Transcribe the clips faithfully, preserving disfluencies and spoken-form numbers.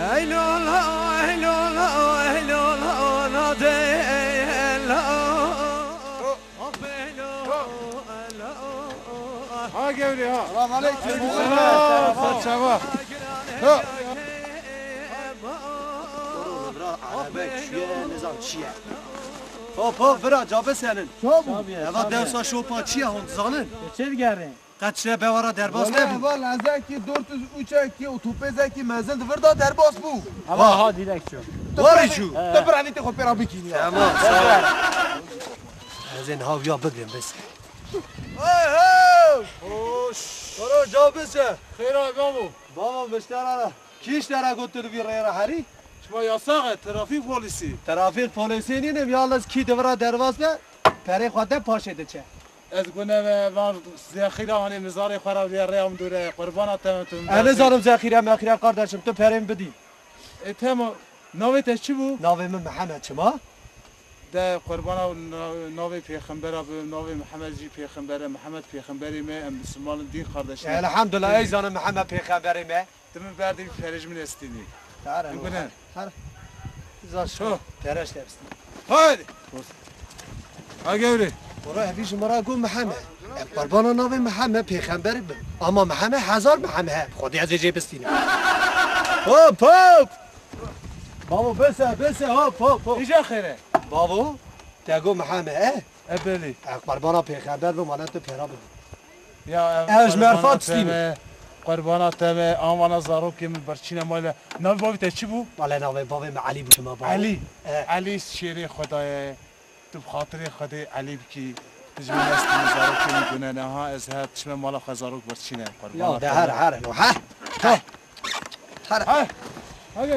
Ey lola, ey lola, ey lola, nadê ela. Hop, hop. Ha gewrê ha. Selam aleyküm. Selam, saçava. Ha. Bira, erebek, şuye, nizam çiye. Hop, hop, bira, cabe senin. Eva dewsa şopa çiye, hon zanin? Çi digerin? Qet çi be wara derbas nebû. Wele, eva lezekî dört yüz üç ekî û topêzekî mezin di vir de derbas bû. Ama ha direkt çû. Warî çû. Tu biranî tê xwe pê re bikînî ya. Tamam, sağ ol. Ez ên hav ya bibêm bes. Hey, hey! Hoş. Koro, ca bise. Xêra, babo. Babo, miştera ra. Kî iştera got tu li vî rê re herî? Şima yasax e, trafîk polîsî. Trafîk polîsî nînim, yalnız kî di vir re derbas be, perê xwe de paşê diçe. Ez gune me van zexîra anê mizarê xwe ra vê rêya min dûre, qurbana te me tu. Ez nizanim zexîre mexîre kardeşim, tu perê min bidî. E, tema, navê te çi bû? Navê min Mihemed, çima? De qurbana na-, navê pêxembera bi, navê Mihemed jî pêxember e, Mihemed pêxemberê me, em misilman in, dîn kardeşî ne. Elhamdulillah, ey zanim Mihemed pêxemberê me. Tu min berdî, perê ji min estînî. Tare Min no, gune. Her, her. Zor Ço? Tereş te bistî. Haydi. Ha gewrê. Wala evî ji min re got Mihemed. E, qurbana navê Mihemed pêxemberê bin. Ama Mihemed hezar Mihemed he. Xwedê ez ê jê bistînim. Hop, hop. Bavo, bese, bese, hop, hop, hop. Îca xêre. Bavo, te got Mihemed, eh? E, belê. E, qurbana pêxember bim, wala tu pêra bidî. Ya, ev Ez ji merfa qurbana te tiştî me, qurbana te me, an vana zarokê min birçîne male. Navê bavê te çi bû? Wala navê bavê min Elî bû, çima bavo? Elî. E. Elî şêrê Xwedayê. Tu bi xatirê Xwedê Elî bikî, tu ji min nestînî, zarokê min gune ne. Ha, ez her çime mala xwe, zarok birçîne. Qurbana Ya de te her, me. Her, no, her. Her. Her. Her. Her.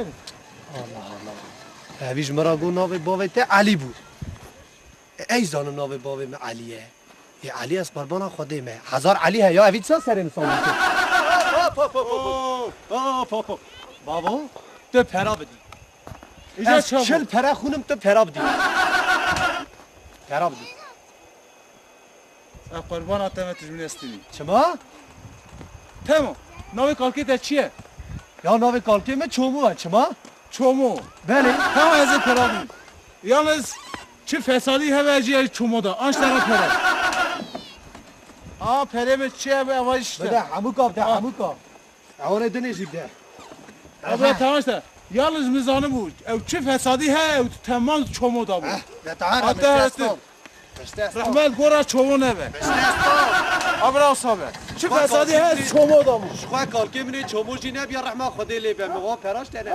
Allah Allah. Evî ji min re got navê bavê te Elî bû. E, ey zanim navê bavê min Elî ye. Ê Elî, ez qurbana Xwedê me. Hezar Elî heye ya, evî çawa serê min sawî kir? Hop, hop, hop, hop, hop. Oo. Hop, hop, hop. Bavo, tu pera bidî. Îca Ez çawa çil bû? Pere xûnim, tu pera bidî. Pera bidî. Ez qurbana te me, tu ji min nestînî. Çima? Tema. Navê kalkê te çi ye? Ya navê kalkê me Çomo ye, çima? Çomo. Belê. Tamam, ez ê pera bidîm. Yalnız çi fesadî hebe jî ez Çomo da. An ji te re pere. Aa, perê min çi ye be, eva işte. Bide, hemûka bide, Ah. Hemûka. Ewanê dinê jî bide. Abi, tamam işte. Yalnız min zanibû, ew çi fesadî he, ew temam Çomo da bû. Eh, ne tahar, Hatta heste. Rehmet gora Çomo nebe. Abi, rasa be. Çi fesadî he, Çomo da bû. Ji xwe kalkê min ê Çomo jî nebiya, rehma Xwedê lê be. Min wan peraş te ne.